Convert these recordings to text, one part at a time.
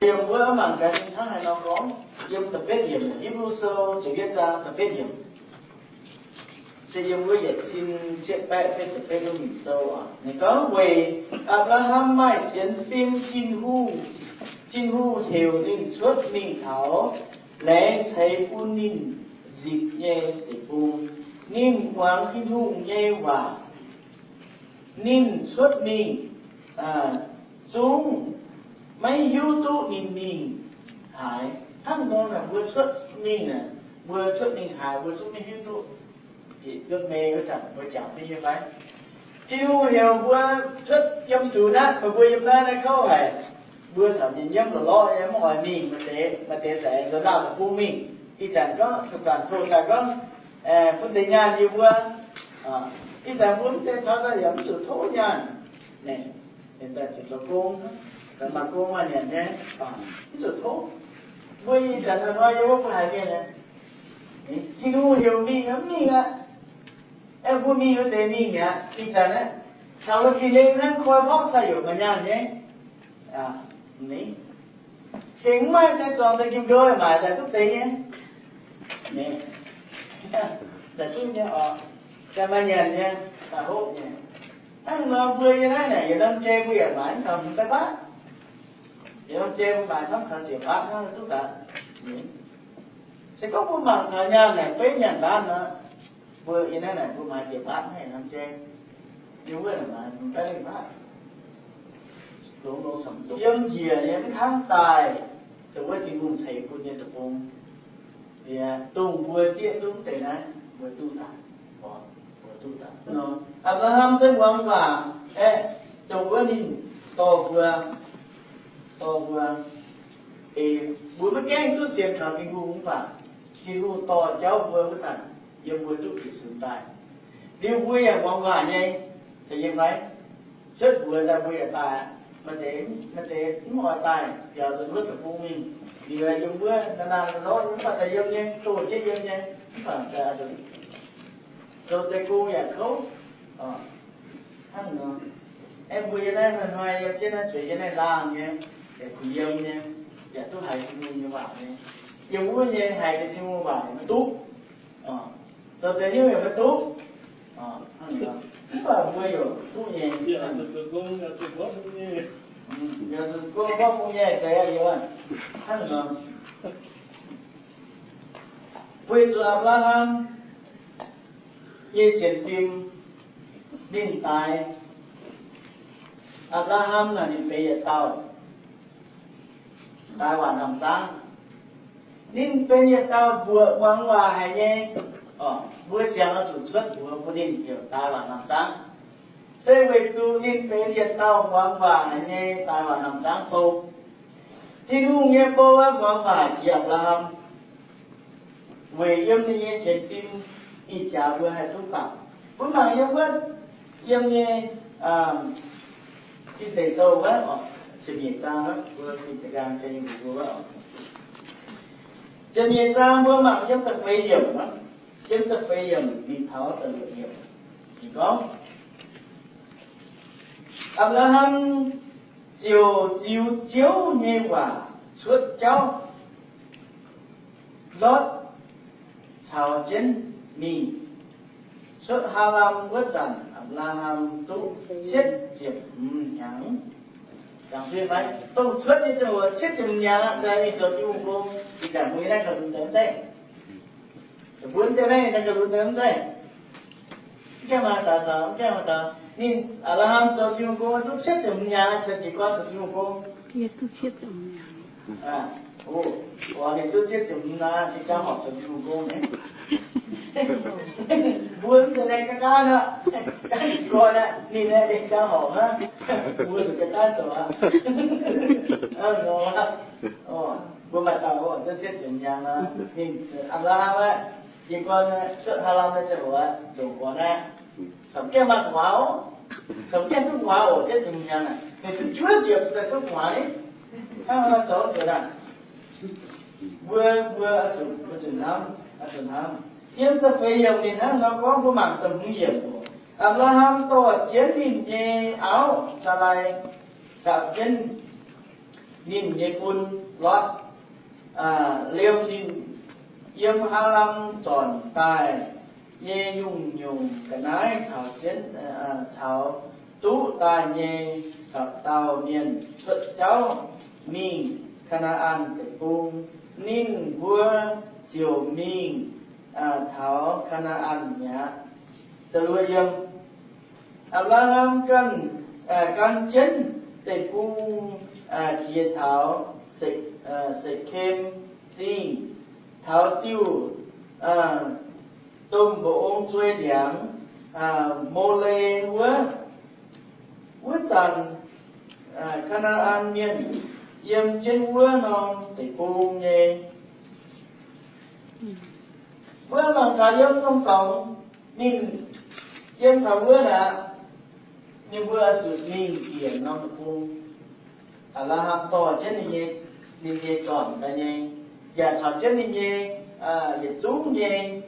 Yiem wuov mangc gaax ninh hnangv haaix nor gorngv, yiem da'betv yiemc, Hipv^lu Sou ziepc yietv zaang da'betv yiemc. Se yiem wuov yietc cin cietv baeqv betv ziepc betv yiemc sou oc. Ninh gorngv, weic Apc^laa^ham maaih sienx fim, Tin-Hungh, Tin-Hungh heuc ninh cuotv mingh taux laengz ceix bun ninh nzipc nyei deic-bung. Ninh muangx Tin-Hungh nyei waac, ninh cuotv mingh, zungv maiv hiuv duqv ninh mingh haaix. Hnangv nor naaic mbuo cuotv mingh, mbuo cuotv mingh haaix mbuo zungv maiv hiuv duqv. Yiem mei wuov zanc mbuo jangx duqv nyei fai? Tin-Hungh heuc mbuo cuotv yiem sux naaiv, meih mbuo yiem naaiv naaiv kouv haic. Mbuo caux mienh nyiemv lorqc-lorqc nyei, mv oix mingh. Maaih deix, maaih deix za'eix nzuonx Laauh Deic-Bung mingh. Ih zanc gorngv zanc-zanc tov daaih gorngv bun deix nyaanh yie mbuo. Ih zanc mbuo mv deix taux daaih yaac mv zuqc tov nyaanh. Daaih zuqc zoux gong, daaih maaih gong maaih nyanc nyei, mv zuqc tov. Mbuo ih zanc hnoi yie mbuo mv haiz mienh, Tin-Hungh heuc mingh mv mingh aqv. Aeqv, mbuo mingh wuov deix mingh mi'aqv. Ih zanc aeqv, taux wuov Jiex Lenh hnangv koi mborqv daaih yaac maaih nyaanh nyei. Tengx mv maaih se zuangx daaih njien-youh maaic daaih duqv deix nyei. Daaih duqv nyei oc. Daaih maaih nyanc nyei, daaih hopv nyei. Hnangv nor mbuo yiem naaiv naaic yietc norm jai mbuo yaac maaiz mv taux hmz daaih baav. Yietc norm jai mbuo maaiz camv taux ziepc baatv hnangv duqv daaih. Se gorngv mbuo mangc taux nyaanh naaic beiv nyaanh baatv nor, mbuo yiem naaiv naaic mbuo maaiz ziepc baatv hnangv yietc norm jai. Yiem wuov naaic maaiz hmz baatv, longx longx camv. Yiem njiec nyei mv hnangv daaih, dongh wuov Tin-Hungh ceix bun nyei deic-bung. Liuz dongh mbuo zieqv duqv deix naaiv, mbuo duqv daaih, mbuo duqv daaih. Apc^laa^ham se muangx waac aeqv, dongh wuov ninh dorh mbuo, dorh mbuo. Mbuo maiv gaengh duqv sienx kaux Tin-Hungh mv baac Tin-Hungh dorh jauv mbuo wuov zanc, yiem mbuo duqv bieqc sunx daaih. Liuz mbuo yaac muangx waac nyei, zeiz nyei fai? Cuotv mbuox daaih mbuo yaac daaih aqv. Maaih deix, maaih deix mv oix daaih, biaux nzunc wuov deic-bung mingh. Liuz yiem wuov naaiv naaiv lorz mv baac daaih yiem nyei, doh jienv yiem nyei, mv baac daaih zoux deix gong yaac kouv. Hnangv nor, aeqv, mbuo yiem naaiv hnoi-hnoi yiem jienv naaiv zueiz yiem naaiv laangh nyei, yaac kuh yiem nyei, yaac duqv haiz Tin-Hungh nyei waac nyei. Yiem wuov nyei haiz deix Tin-Hungh waac yaac maiv duqv. Zoux deix hnyouv yaac maiv duqv. Mv baac mbuo yaac duqv nyei. Yaac zuqc gong mborqv bung nyei zeiz aqv, yiem hnangv nor. Weic zuqc Apc^laa^ham nyei sienx fim, ninh daix. Apc^laa^ham naaic ninh benx yietc dauh daix waac namx zaangv. Ninh benx yietc dauh mbuoqc muangx waac haic nyei. Mbuo siang oix zuqc cuotv mbuox bun ninh heuc daix waac namx zaangv. Se weic zuqc ninh benx yietc dauh muangx waac haic nyei daix waac namx zaangv bou. Tin-Hungh nyei bou muangx waac jiex Apc^laa^ham. Weic yiem ninh nyei sienx fim ih jaax mbuo haih duqv bangc. Mbuo mangc yiem wuov, yiem nyei Tin Deic Douh wuov, ziepc nyeic zaang wuov, mbuo fin deix nqaang ga'nyei mbuox mbuo wuov. Ziepc nyeic zaang mbuo mangc yiem da'feix yiemc wuov, yiem da'feix yiemc mingh taux da'luoqc yiemc. Ninh gorngv, Apc^laa^ham ziouc ziux Ziouv nyei waac cuotv jauv. Lotv caux jienv mingh. Cuotv Haalam wuov zanc, Apc^laa^ham duqv cietv ziepc hmz hnyangx. Dongh cuotv nyei ziangh hoc cietv ziepc hmz hnyangx aqv, se mingh zoux Tin-Hungh gong. Ih zanc mbuo naaiv gauh lunx deix mv zeiz? Mbuo mv deix naaiv gauh lunx deix mv zeiz? Mv gaengh maaih daux gaux, mv gaengh maaih daux. Ninh Apc^laa^ham zoux Tin-Hungh gong duqv cietv ziepc hmz hnyangx, se jiez gorn zoux Tin-Hungh gong. Ninh duqv cietv ziepc hmz naaiv, ninh jangx horpc zoux Tin-Hungh gong nyei. Mbuo mv zeiz naaiv ga'naaiv aqv, jiez gorn aqv, ninh naaiv ninh jangx horpc hnangv. Mbuo zuqc ga'naaiv zoux aqv. Mbuo maaih dauh oc, cietv ziepc hmz hnyangx nor, ninh Apc^laa^ham aqv, jiez gorn cuotv Haalam nyei ziangh hoc, ndongc gorn aqv. Caux gaengh maaih gu'nguaaz oc. Caux gaengh duqv gu'nguaaz oc, cietv ziepc hmz hnyangx aqv. Ninh duqv juov ziepc daaih duqv gu'nguaaz ni. Hnangv nor zoux nzuonx aqv. Mbuo, mbuo oix zuqc, mbuo zuqc hnamv, oix zuqc hnamv. Yiem da'feix yiemc ninh hnangv nor gorngv, mbuo mangc da'hmz yiemc oc. Apc^laa^ham dorh jienv ninh nyei auv, Saalaai, caux jienv ninh nyei fun, Lotv, liemh ninh yiem Haalam zornc daaih nyei nyungc-nyungc ga'naaiv caux jienv, caux duqv daaih nyei dauh dauh mienh cuotv jauv mingh Kaa^naa^an Deic-Bung. Ninh mbuo ziouc mingh taux Kaa^naa^an mi'aqv. Apc^laa^ham ganh, gan jienv deic-bung jiex taux Se^kem Zingh, taux diuh domh mba'ong zuei ndiangx, Mo^le wuov. Wuov zanc Kaa^naa^an Mienh yiem jienv wuov norm deic-bung nyei. Wuov mangc taux yiem norm dorngx, ninh yiem taux wuov aqv. Ninh mbuo zuqc mingh njiec norm deic-bung. Apc^laa^ham dorh jienv ninh nyei, ninh nyei zornc daaih nyei, yaac caux jienv ninh nyei yietc zungv nyei,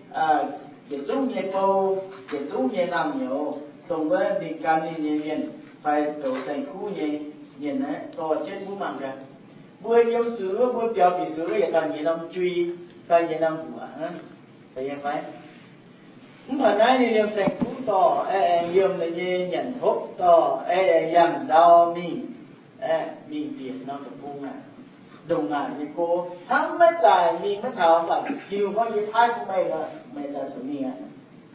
yietc zungv nyei bou, yietc zungv nyei naamh nyouz, dongh wuov ninh gan ninh nyei mienh fai zoux saeng-kuv nyei mienh aeqv, dorh jienv mbuo mangc gaax. Mbuo yiem su'nz wuov, mbuo biaux bieqc su'nz wuov, yietc dauh nyei norm jui, dauh nyei norm mbuoqc, fai? Mv baac naaiv ninh liemh saeng-kuv dorh, aengx liemh ninh nyei nyanc hopv dorh, aengx yangh ndau mingh, mingh bieqc norm deic-bung aqv. Ndongc naaic nyei go, hnamv maiv zaaic, mingh maiv taux, mv baac Tin-Hungh gorngv, yie paaiv bun meih, meih daaih zuqc mingh aqv.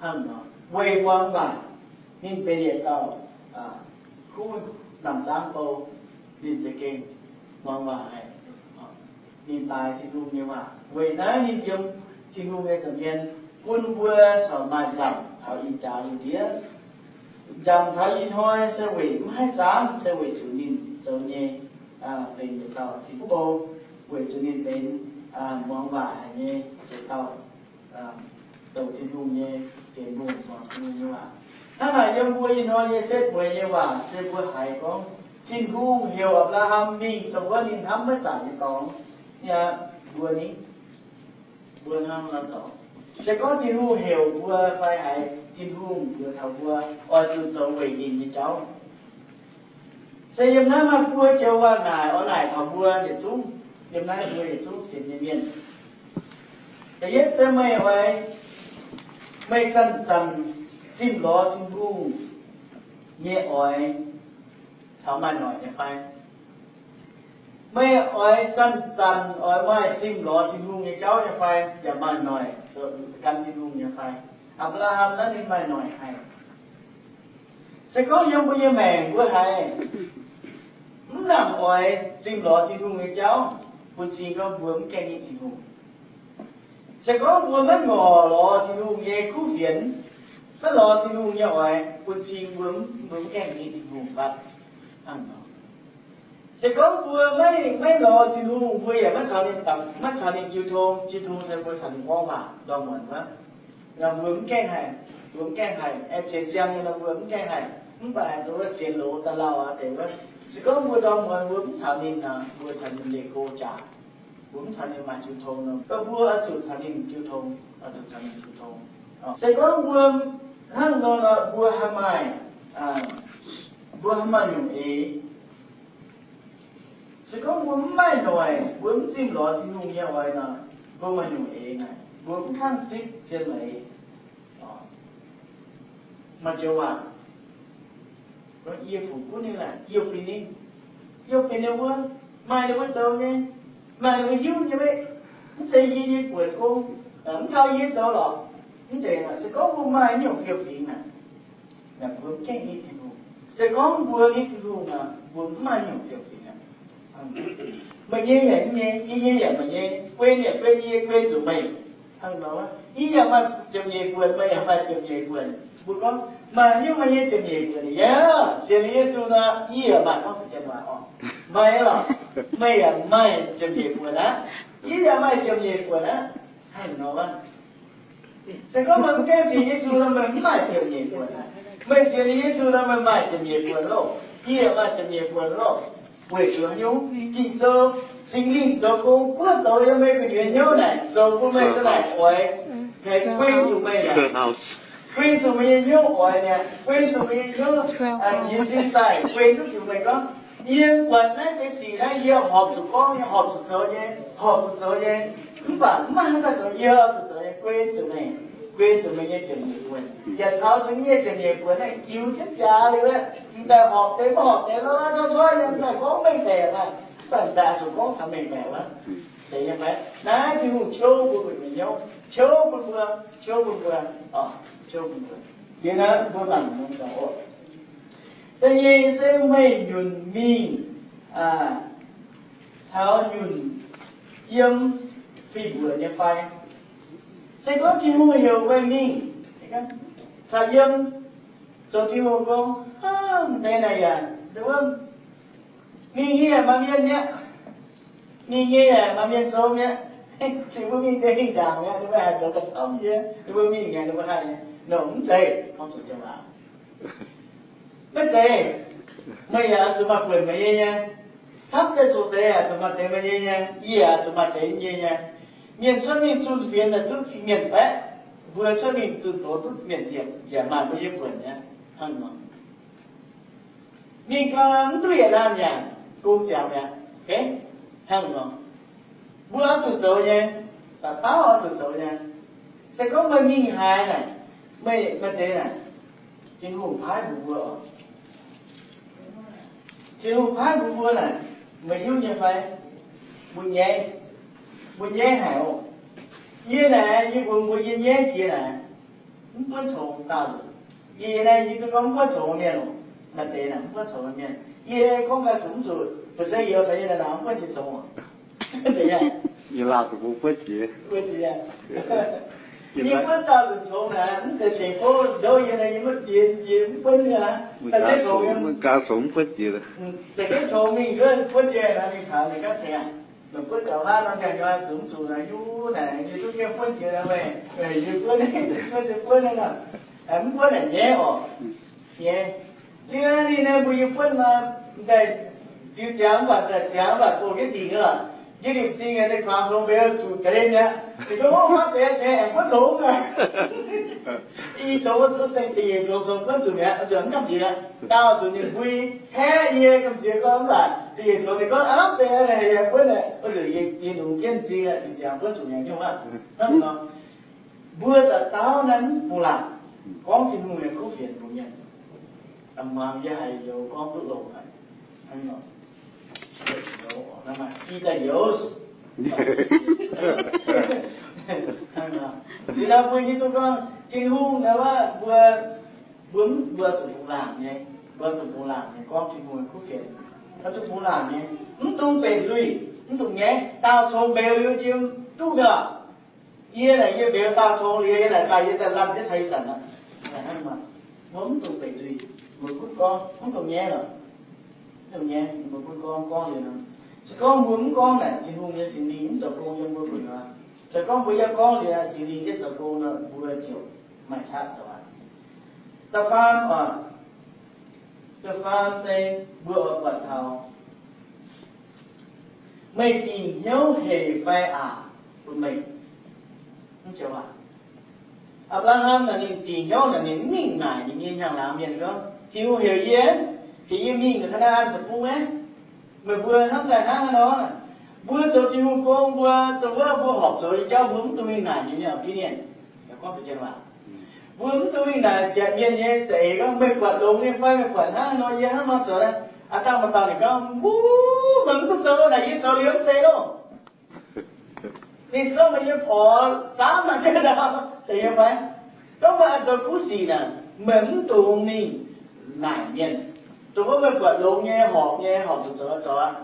Hnangv nor, weic muangx waac, ninh benx yietc dauh kuv namx zaangv bou, ninh za'gengh muangx waac haic. Ninh daaix Tin-Hungh nyei waac. Weic naaiv ninh yiem Tin-Hungh nyei nza'hmien bun mbuo corc maaih nzamc taux ih jaax lungh ndiev. Nzamc taux ih hnoi se weic mv haih zaamv, se weic zuqc ninh zoux nyei benx yietc dauh Tin-Hungh bou, weic zuqc ninh benx muangx waac haic nyei yietc dauh, douc Tin-Hungh nyei, benx muangx Tin-Hungh nyei waac. Hnangv naaic yiem mbuo ih hnoi nyei setv mueiz nyei waac se mbuo haiz gorngv Tin-Hungh heuc Apc^laa^ham mingh dongh wuov ninh hnamv maiv zaaic nyei dorngx. Aa, mbuo ni, mbuo hnangv nor zoux. Se gorngv Tin-Hungh heuc mbuo fai haiz Tin-Hungh mbuox taux mbuo oix zuqc zoux weic ninh nyei jauv, se yiem naaiv maaih buo joux waac naaic oix naaic taux mbuo yietc zungv. Yiem naaiv mbuo yietc zungv sienx nyei mienh, da'yietv se meih oix, meih zanc-zanc zimh lorz Tin-Hungh nyei oix caux maaih noic nyei fai? Meih oix zanc-zanc oix maaih zimh lorz Tin-Hungh nyei jauv nyei fai, yaac maaih noic zoux gan Tin-Hungh nyei fai? Apc^laa^ham naaiv ninh maaih noic haic. Se gorngv yiem mbuo nyei maengc mbuo haiz mv nangc oix zimh lorz Tin-Hungh nyei jauv, bun cing gorngv mbuo mv gaengh nitv Tin-Hungh. Se gorngv mbuo maiv ngorc lorz Tin-Hungh nyei kuv fienx, maiv lorz Tin-Hungh nyei oix, bun cing mbuo mv, mbuo mv gaengh nitv Tin-Hungh mbatv. Se gorngv mbuo maiv, maiv lorz Tin-Hungh, mbuo yaac maiv caux ninh, maiv caux ninh jiu tong. Jiu tong se mbuo caux ninh gorngv waac ndorm muonz wuov, mbuo mv gaengh haic, mbuo mv gaengh haic. Aengx sienx siang nyei nor mbuo mv gaengh haic, mv baac dongh wuov sienx loz daaih lauh aqv deix wuov, se gorngv mbuo ndorm muonz mbuo mv caux ninh nor, mbuo caux ninh leih go jaax, mbuo mv caux ninh maaih jiu tong nor, mbuo oix zuqc caux ninh jiu tong, oix zuqc caux ninh jiu tong. Se gorngv mbuo hnangv nor nor, mbuo haih maaih, mbuo haih maaih nyungc eix. Se gorngv mbuo mv maaih noic, mbuo mv zimh lorz Tin-Hungh nyei oix nor, mbuo maaih nyungc eix naaic, mbuo mv kangv zipv zien leiz. Maaih joux waac, yie fungx gunv ninh laaic, yie benx ninh, yie benx ninh mbuo, maaih ninh mbuo zoux nyei, maaih ninh mbuo hiuv nyei maiv, mv zeiz yie nyei buonc gong, mv kaux yie zoux lorqc. Mv deix se gorngv mbuo maaih nyungc biouv-fingx naaic, mbuo mv gaengh nitv Tin-Hungh. Se gorngv mbuo nitv Tin-Hungh nor, mbuo mv maaih nyungc biouv-fingx aqv. Meih nyei yaac yie nyei, yie nyei yaac meih nyei, guei yaac guei yie, guei zuqc meih. Hnangv nor, yie yaac maaih ziepc nyeic buonc, meih yaac maaih ziepc nyeic buonc. Mbuo gorngv, maaih nyungc meih nyei ziepc nyeic buonc? Yaac sienx Yesu nor, yie yaac maaih, gorngv zuqc jienv waac orqc. Maaih lorqc, meih yaac maaih ziepc nyeic buonc aqv. Yie yaac maaih ziepc nyeic buonc aqv. Hnangv nor, se gorngv meih mv gaengh sienx Yesu nor, meih mv maaih ziepc nyeic buonc aqv. Meih sienx Yesu nor, meih maaih ziepc nyeic buonc loh. Yie yaac maaih ziepc nyeic buonc loh. Weic zuqc haaix nyungc? Ging-Sou, Singx Lingh zoux gong guotv douz yiem meih gu'nyuoz hnyouv naaic, zoux bun meih za'naaic oix, guei zuqc meih, guei zuqc meih nyei hnyouv oix mi'aqv, guei zuqc meih nyei hnyouv jiez sin daaih, guei duqv zuqc meih gorngv, Yie buatc naaiv deix sic naaiv, yie horpc zuqc gorngv nyei, horpc zuqc zoux nyei, horpc zuqc zoux nyei. Mv baac mv maaih haaix dauh zoux, yie zuqc zoux nyei. Guen zuqc meih, guen zuqc meih nyei ziepc nyeic buonc, yaac caux zuqc nyei ziepc nyeic buonc naaiv jiu jienv jaax liuz, m'daaih horpc deix maiv horpc deix, lorz lorz cor cor yiem daaih gorngv mengh baeqc aqv. Mv baac m'daaih zuqc gorngv taux mengh baeqc wuov, zeiz nyei fai? Naaiv Tin-Hungh qiouv bun mbuo nyei hnyouv, qiouv bun mbuo, qiouv bun mbuo, qiouv bun mbuo. Liuz naaiv mbuo mangc nor, da'nyeic se meih nyunc mingh caux nyunc yiem fih mbuoqc nyei fai? Se gorngv Tin-Hungh heuc meih mingh caux yiem zoux Tin-Hungh gong, hnangv deix naaic yaac, mingh nyei yaac maaih mienh mi'aqv. Mingh nyei yaac maaih mienh zoux mi'aqv. Ninh mbuo mingh deix mingh ndaangc mi'aqv, ninh mbuo haih zoux gauh camv yie, ninh mbuo mingh mi'aqv, ninh mbuo haih nongc mv zeiz gorngv zuqc deix waac. Maiv zeiz. Meih yaac zuqc maaih buonc meih nyei nyei. Camv deix zoqc deix yaac zuqc maaih deix meih nyei nyei. Yie yaac zuqc maaih deix yie nyei nyei. Mienh cuotv mingh zunh fienx naaic duqv cing mienh baeqv. Mbuo cuotv mingh zunh doz duqv mienh ziepc, yaac maaih mbuo nyei buonc nyei. Hnangv nor, mingh gau mv duqv yietc laanh yaac gong ziangx mi'aqv. Hnangv nor, mbuo oix zuqc zoux nyei. Dauh dauh oix zuqc zoux nyei. Se gorngv meih mingh haaix naaic, meih maaih deix naaic, Tin-Hungh paaiv mbuox mbuo oc. Tin-Hungh paaiv mbuox mbuo naaic, meih hiuv nyei fai? Mbuo nyaiv, mbuo nyaiv haic oc. Yie naaic, yie mbuox mbuo, yie nyaiv jiex naaic, mv buonv congx daauh nzunc. Yie naaic, yie duqv gorngv mv buonv congx mienh oc. Maaih deix naaic mv buonv congx mienh. Yie gorngv ganh zuqc mv zuqc, fu'sei youz caux yie naaic mv buonv jiex congx oc. Yie laanh zuqc mbuo buonv jiex. Yie buonv daauh nzunc congx naaic, mv zeiz tengx gouv ndouv yie naaic, yie maiv, yie, yie mv buonv aqv. Mv gaax congx mv buonv jiex. Da'yietv congx mingh wuov buonv yie naaic, mingh taux ninh ganh tengx aqv. Ninh buonv gaux hnangv nor, njang-njang zuqc mv zuqc naaic, yie naaic yie duqv mienh buonv jiex naaic meih, yie buonv, buonv jiex buonv naaic, mv buonv naaic nyaiv oc. Nyaiv. Liuz ninh naaic mbuo yie buonv nor, daaih ziux ziangx mv baac daaih ziangx mv baac doqc jienv dingc lorqc. Yie liemh zingh nyei kuangx congx mbeix zuqc deix mi'aqv. Ninh gorngv, Hov, deix ceix aengx buonv congx aqv. I congx, da'nyeic congx, congx buonv zuqc mi'aqv, zuqc mv gamh nziex. Daauh zuqc ninh mbui haeqv yie gamh nziex gorngv mv baac da'nyeic congx ninh gorngv, Aav, deix aengx buonv aqv. Wuov nzunc yie, yie longx jienv m'zing, zuqc ziangx buonv zuqc mi'aqv nyungc aqv. Hnangv nor, mbuo dauh dauh naaiv mv bungx laangc. Gorngv Tin-Hungh nyei kuv fienx bun mienh, muangx yie haiz youz gorngv duqv longx haic. Hnangv nor, i daaih youz. Liuz nor mbuo hiuv duqv gorngv Tin-Hungh naaiv, mbuo, mbuo, mbuo zuqc bungx laangc nyei, mbuo zuqc bungx laangc nyei gorngv Tin-Hungh nyei kuv fienx. Zuqc bungx laangc nyei, mv dungx benx nzuih, mv dungx nyaiv. Daauh congx mbeux liuz jiem duqv mi'aqv. Yie naaic yie mbeux daauh congx liuz, yie naaic daaih yie daaih laanh jienv taux ih zanc aqv. Mbuo mv dungx benx nzuih, mbuo gunv gorngv, mv dungx nyaiv lorqc. Mv dungx nyaiv, mbuo gunv gorngv, gorngv liuz nor, se gorngv mbuo mv gorngv naaic, Tin-Hungh nyei Singx Lingh mv zoux gong yiem mbuo mbu'ndongx. Se gorngv mbuo yaac gorngv liuz, Singx Lingh yietv zoux gong nor, mbuo ziouc maaih qaqv zoux aqv. Da'faam oc, da'faam se mbuo oix buatc taux meih dingc hnyouv hec fai aqc bun meih. Mv joux aac, Apc^laa^ham naaic ninh dingc hnyouv naaic ninh mingh naaic ninh nyei hnyangx-laangz mienh gorngv, Tin-Hungh heuc yie, heuc yie mingh Kaa^naa^an Deic-Bung aqv. Meih mbuo hnamv daaih hnangv haaix nor? Mbuo zoux Tin-Hungh gong mbuo, dongh wuov mbuo horpc zoux nyei jauv mbuo mv dungx mingh naaic ninh nyei opinion. Gorngv zuqc jienv waac, mbuo mv dungx mingh naaic janx mienh nyei za'eix gorngv, meih buatc longx nyei fai, meih buatc hnangv haaix nor, yie hnangv nor zoux naaiv. Aav dangh maaih dauh ninh gorngv, Mbuo, meih mv dungx zoux naaic, yie zoux liuz mv deix loh. Ninh gorngv meih nyei porc zaamv mangc jienv ndau, zeiz nyei fai? Gorngv meih oix zoux kuv sic naaic, meih mv dungx mingh naaic mienh. Dongh wuov meih buatc longx nyei, horpc nyei, horpc zuqc zoux zoux aqv.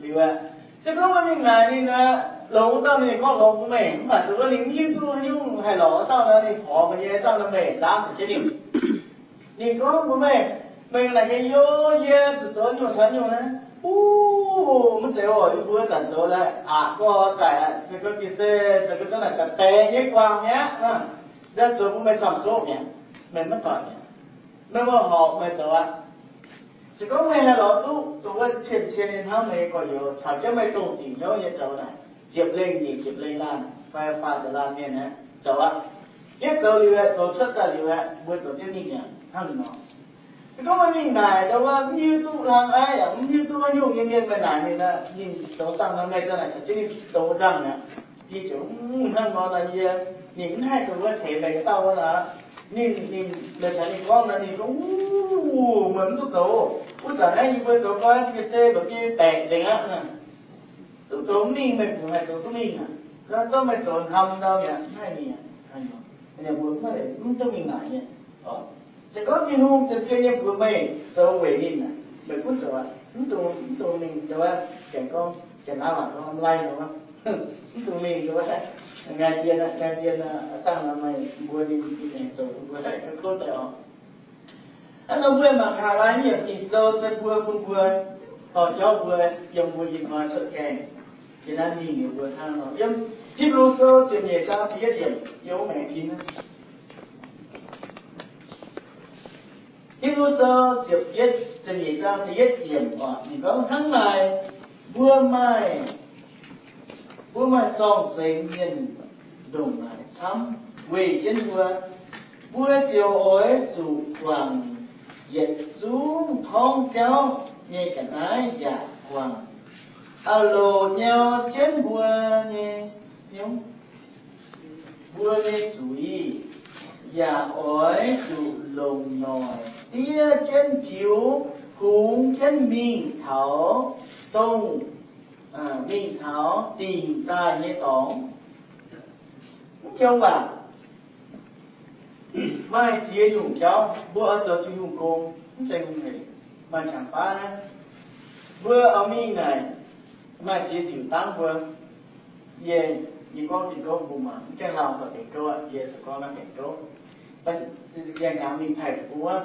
Liuz aqv, se gorngv meih mingh naaic ninh aqv, longx dauh ninh gorngv longx bun meih, mv baac dongh wuov ninh mv hiuv duqv haaix nyungc haih lorz wuov dauh nor, ninh porc meih nyei dauh nor, meih zaamv zuqc jienv ninh. Ninh gorngv mbuox meih, meih naaic gengh yo, yie zuqc zoux nyungc caux nyungc naaiv. Uv, mv zeiz oc, yie mbuo zanc zoux naaiv aqc gorx daic aqv, zoux gau gitv se zoux gau zungv naaic baeqc baeqc nyei guangc mi'aqv. Nzanc zoux bun meih samh soqv mi'aqv, meih maiv doic mi'aqv. Meih mbuo horpc meih zoux aqv. Se gorngv meih haih lorz duqv dongh wuov cien-cien nyei hnamv meih nyei gorx-youz caux jienv meih dongh dingc hnyouv nyei zoux naaic, ziepc lengh nyic ziepc lengh laanh fai faah ziepc laanh mienh aeqv, zoux aqv. Yietv zoux liuz aeqv, zoux cuotv daaih liuz aeqv, mbuo zoux jienv mingh mi'aqv hnangv nor. Gorngv meih mingh naaic ndau wuov mv hiuv duqv hlang aiv, mv hiuv duqv haaix nyungc nyei mienh, meih naaic ninh, ninh zoux dangh nor, meih za'naaic caux jienv ninh zoux nzangc mi'aqv. Yie ziouc mv hnangv nor, yie, ninh mv haih dongh wuov ceix meih dauh wuov aqv. Ninh, ninh, meih caux ninh gorngv nor, ninh gorngv, Wuov, meih mv duqv zoux. Wuov zanc naaiv yie mbuo zoux gau, yie se mba'biei baeqc nzengc aqv. Duqv zoux mv mingh, meih kungx haih zoux duqv mingh aqv. Gorngv meih zoux hnamv ndau mi'aqv, mv haih mingh aqv. Mbuo mv duqv mingh naaic nyei. Se gorngv Tin-Hungh zien-zien nyei mbuox meih zoux weic ninh aqv, meih gunv zoux aqv. Mv dungx, mv dungx mingh ndau wuov, janx gorngv, janx-laauv waac gorngv, mv laih nor, mv dungx mingh ndau wuov. Nqaai dien, nqaai dien dangh nor meih mbuox ninh, ninh aengx zoux bun mbuo kuv daaih oc. Hnangv nor mbuo mangc gaax, laaix yiemc Ging-Sou se mbuo bun mbuo dorh jauv mbuo yiem mbuo ih hnoi cuotv gaengh, yiem naaiv mingh liuz mbuo hnangv nor. Yiem Hipv^lu Sou ziepc nyeic zaang da'yietv yiemc, yiem maengx pin. Hipv^lu Sou ziepc yietv, ziepc nyeic zaang da'yietv yiemc oc, ninh gorngv, Hnangv naaic, mbuo maaih, mbuo maaih zorng-zengx mienh ndongc naaic camv weih jienv mbuo, mbuo ziouc oix zuqc guangc yietc zungv torngv jauv nyei ga'naaiv yaac guangc auv-loc nyau jienv mbuo nyei hnyouv, mbuo nyei zuiz, yaac oix zuqc longc noic diev jienv tiux kungx jienv mingh taux dongh, mingh taux dingc daaih nyei dorngx. Mv jangx waac, maaih ziex nyungc jauv mbuo oix zoux Tin-Hungh gong, mv zeiz hungh hec, maaih qangx baav naaiv. Mbuo oix mingh naaic, maaih ziex diuc dangv mbuo. Yie, yie gorngv Bienh Gouv mbuo mangc, mv gaengh lauh daaih Bienh Gouv aqv, yie se gorngv naaiv Bienh Gouv. Yie hnyangx mingh Taiv-Guoqv,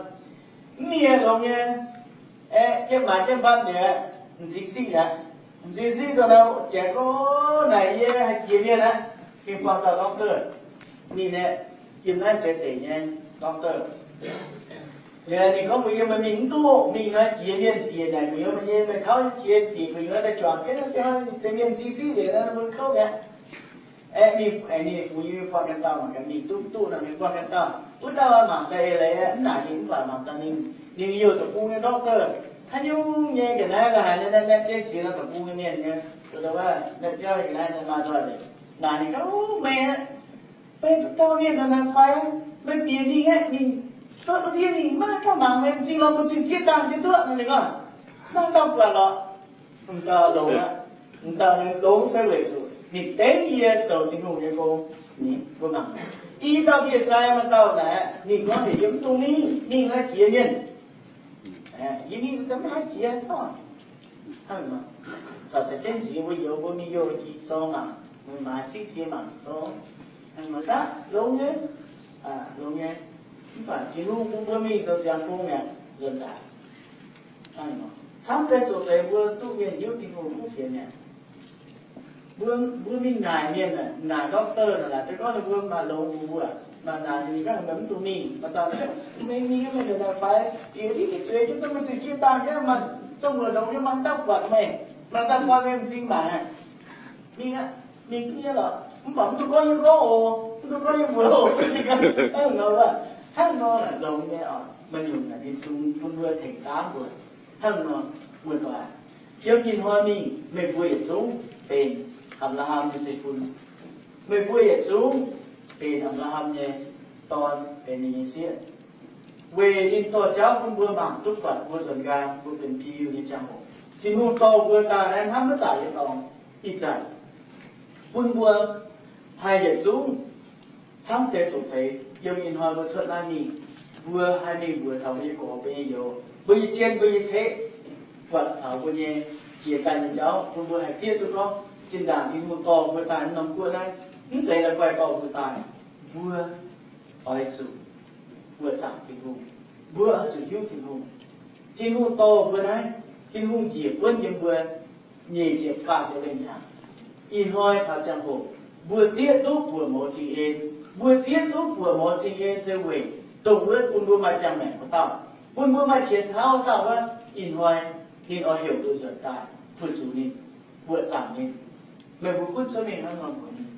mv mienh longx nyei, aeqv, jienv maaiz jienv mbatv mi'aqv, m'zing siqv aqv. M'zing siqv dongh naaiv jiex gorngv naaic yie haih jiex mienh aqv, mingh buangh dauh doctor. Ninh aeqv, yiem naaiv Zeix Deic nyei doctor. Liuz ninh gorngv mbuox yie, meih mingh mv duqv, mingh naaiv jiex mienh diex naaic gu'nyuoz meih nyei, meih tauv jiex diex gu'nyuoz daaih juangc jienv naaiv deix mienh m'zing siqv liuz naaiv mbuo kouv mi'aqv. Aeqv, mingh aengx ninh fungx yie mingh buangh ganh dauh, mangc gaax mingh duqv mv duqv nor, mingh buangh ganh dauh. Wuov dauh mangc daaih eix leiz mv naaic ninh mv baac mangc daaih ninh, ninh youh deic-bung nyei doctor. Haaix nyungc nyei ga'naaiv la'haaix nyungc naaiv, naaiv jeiv ziex norm deic-bung nyei mienh nyei, naaiv jauv ga'naaiv maaih nzoih nzengc. Naaic ninh gorngv, Meih aqv, meih dauh mienh naaic fai? Meih bieqc mingh aeqv, mingh cuotv ndiev mingh maiv dauh mangc meih m'zing lorz mbuo m'zing jieqv dangh jienv nduov nor. Ninh gorngv, Naaiv dauh buatc lorqc. M'dauh longx aqv. M'dauh longx se weic zuqc ninh dengv yie zoux Tin-Hungh nyei gong. Mbuo mangc, i dauh ndie-sai maaih dauh naaic, ninh gorngv heuc yie mv dungx mingh, mingh naaiv jiex mienh. Yie mingh mv haih jiex dorngh. Hnangv nor, caux za'gengh nziex mbuo youz mbuo mingh youh jiex zorng mangc, mingh maaiz cingv cie mangc zorng. Hnangv nor daaih longx nyei, longx nyei. Mv baac Tin-Hungh bun mbuo mingh zoux ziangx gong mi'aqv, nzuonx daaih. Camv deix zoqc deix mbuo duqv mienh hiuv Tin-Hungh kuv fienx mi'aqv. Mbuo, mbuo mingh naaic mienh, naaic doctor naaic, naaic deix gorngv ninh mbuo maaih longx bun mbuo, maaih naaic ninh gorngv meih mv dungx mingh, maaih dauh, meih mingh meih nzuonx daaih fai? Yie diqv zueiz jienv zungv mingh zueiz jiex dangh nyei, maaih zungv muoz longx nyei, maaih dauh buatc meih, maaih dauh koi meih m'zing mangc. Mingh aqv, mingh duqv nyei lorqc. Mv baac mv dungx gorngv yie gorngv oc, mv dungx gorngv yie mbuox oc. Hnangv nor, hnangv nor longx nyei oc. Maaih nyungc naaic ninh zungv bun mbuo tengx daav mbuo. Hnangv nor, muoz-doic, yiem ih hnoi mingh meih mbuo yietc zungv benx Apc^laa^ham nyei zeiv-fun. Meih mbuo yietc zungv benx Apc^laa^ham nyei dorn, benx ninh nyei sieqv. Weic ninh dorh jauv bun mbuo mangc duqv buatc mbuo nzuonx nqaang mbuo benx P U nyei ziangh hoc, Tin-Hungh dorh mbuo daaih naaiv hnamv maiv zaaic nyei dorngx ih zanc, bun mbuo haih yietc zungv camv deix zoqc deix yiem ih hnoi mbuo cuotv naaiv mingh, mbuo haih mingh mbuox taux mbuo nyei gorx, mbuo nyei youz, mbuo nyei cien, mbuo nyei ceqv, buatc taux mbuo nyei jiex daaih nyei jauv, bun mbuo haih zieqv duqv gorngv zinh ndaangc Tin-Hungh dorh mbuo daaih norm guoqv naaiv, mv zeiz la'guaih dorh mbuo daaih. Mbuo oix zuqc buoqc zaangc Tin-Hungh. Mbuo oix zuqc hiuv Tin-Hungh. Tin-Hungh dorh mbuo naaiv, Tin-Hungh njiec buonv yiem mbuo nyic ziepc faah ziepc lengh hnyangx. Ih hnoi taux ziangh hoc, mbuo zieqv duqv buoqc mouz cing-en. Mbuo zieqv duqv buoqc mouz cing-en se weic dongh wuov bun mbuo maaih ziangh maengc wuov dauh, bun mbuo maaih qiemx tauv wuov dauh wuov, ih hnoi ninh oix heuc mbuo nzuonx daaih fu-sux ninh, buoqc zaangc ninh. Meih mbuo gunv cuotv mingh hnangv nor mbuox ninh,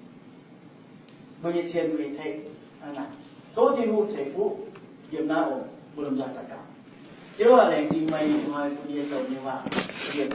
mbuo nyei cien, mbuo nyei ceqv hnangv naaic. Tov Tin-Hungh ceix fuqv yiem naaiv oc. Mbuo lomh nzoih daux gaux. Ziouv aah, laengz zingh meih ih hnoi bun yie douc nyei waac, yie